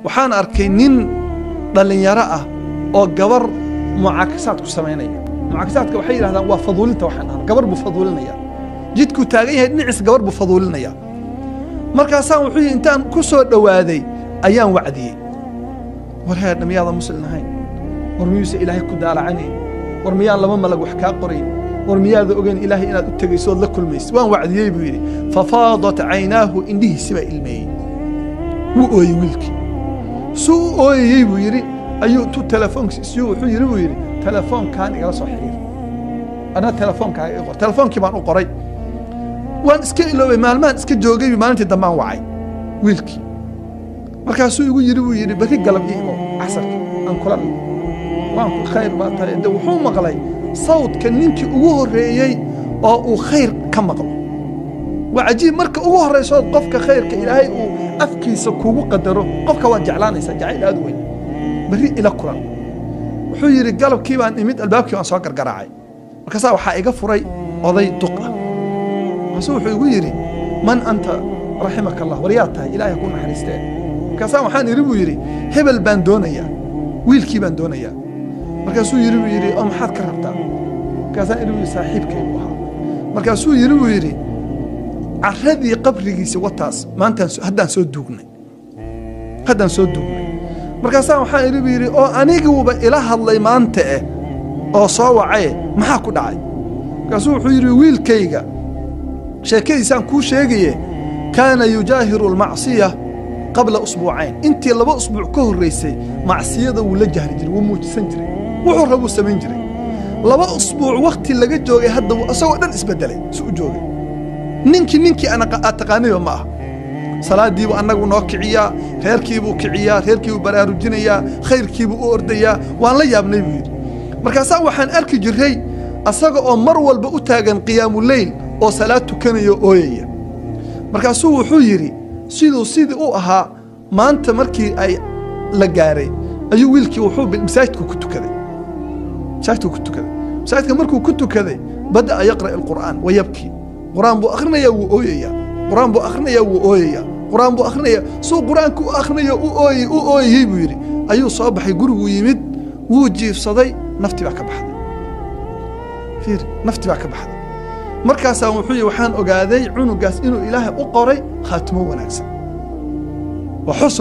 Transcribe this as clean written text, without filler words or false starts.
Waxaan arkay nin dhallinyaro ah oo gabar mucaakasaad ku samaynaya. Mucaakasaadka waxay yidhahdaan waa faduulinta, waxaan dhahnaa gabar buu faduulinaya, jidkuu taagan yahay dhinaciisa gabar buu faduulinaya. Markaasaan wuxuu yidhi intaan ku soo dhowaaday ayaan wacdiyey, war heedha miyaadan muslim ahayn? War miyuuse Ilaahay ku daalacanayn? War miyaan laba malag wax kaa qorayn? War miyaada ogeyn Ilaahay inaad u tegayso ood la kulmayso? Waan wacdiyey buu yidhi. Fafaadat caynaahu, indhihiisi baa ilmeeyey, wuu ooyey wiilkii. Suu u ooyayey buu yidhi ayuu intuu telefoonkiisa isiyo wuxuu yidhi buu yidhi telefoonkaan igala soo xiriir, anna telefoonkaaga ii qor. Telefoonkii baan u qoray, waan iska iloobay, maalmahan iska joogay. Maalintii dambaan wacay wiilkii, markaasuu igu yidhi buu yidhi berri galab ii imo casarkii aan kula waan ku khayr baa tahay. De wuxuu maqlay sawdka ninkii ugu horreeyey oo uu khayr ka maqlo. Waa cajiib, marka ugu horraysood qofka khayrka Ilaahay uu afkiisa kugu qadaro, qofka waad jeclaanaysaa jacayl aad u weyn. Berri ila kulan wuxuu yidhi. Galabkii baan imid, albaabkii baan soo gargaraacay, markaasaa waxaa iga furay oday duq ah. Markaasuu wuxuu igu yidhi man anta raximaka Allah, war yaa tahay, Ilaahay ku naxariistee. Markaasaa waxaan idhi buu yidhi hebel baan doonayaa, wiilkii baan doonayaa. Markaasuu yidhi buu yidhi oo maxaad ka rabtaa? Markaasaan idhi buu yidhi saaxiibkay buu ahaa. Markaasuu yidhi buu yidhi carradii qabrigiisa wataas maantaan haddaan soo duugnay, haddaan soo duugnay. Markaasaa waxaan idhi buu yidhi oo aniguuba ila hadlay maanta eh oo soo wacaye, maxaa ku dhacay? Markaasuu wuxuu yidhi wiilkayga sheekadiisaan kuu sheegaye, kaana yujaahiru almacsiya qabla usbuucayn, intii 2 usbuuc ka horraysay macsiyada wuu la jahri jiray, wuu muujisan jiray, wuxuu rabuu samayn jiray. 2 usbuuc wakhti laga joogay hadda wuu isagoo dhan isbeddelay, si u joogay ninkii aad taqaanayba ma aha. Salaadiibuu annagu noo kiciyaa, reerkiibuu kiciyaa, reerkiibuu baraarujinayaa, khayrkiibuu u ordayaa. Waan la yaabnay buu yidhi. Markaasaa waxaan arki jiray asaga oo mar walba u taaganqiyaamuleyl oo salaad tukanaya oo ooyaya. Markaasuu wuxuu yidhi siduu sidii u ahaa maanta markii ay la gaaray ayuu wiilkii wuxuu masaajidku ku tukaday, masaajidku ku tukaday. Masaajidka markuu ku tukaday bada'a yaqra' alqur'aan wa yabkii, qur'aan buu akhrinayaa wuu ooyayaa, qur'aan buu akhrinayaa wuu ooyayaa, qur'aan buu akhrinayaa. Suu qur'aanku u akhrinayo u ooyay u ooyayey buu yidhi ayuu soo baxay, guriguu yimid, wuu jiifsaday, nafti baa ka baxday. Fiir, nafti baa ka baxday. Markaasaa wuxuu yidhi waxaan ogaaday cunugaas inuu Ilaahay u qoray khaatimo wanaagsan wa xusn.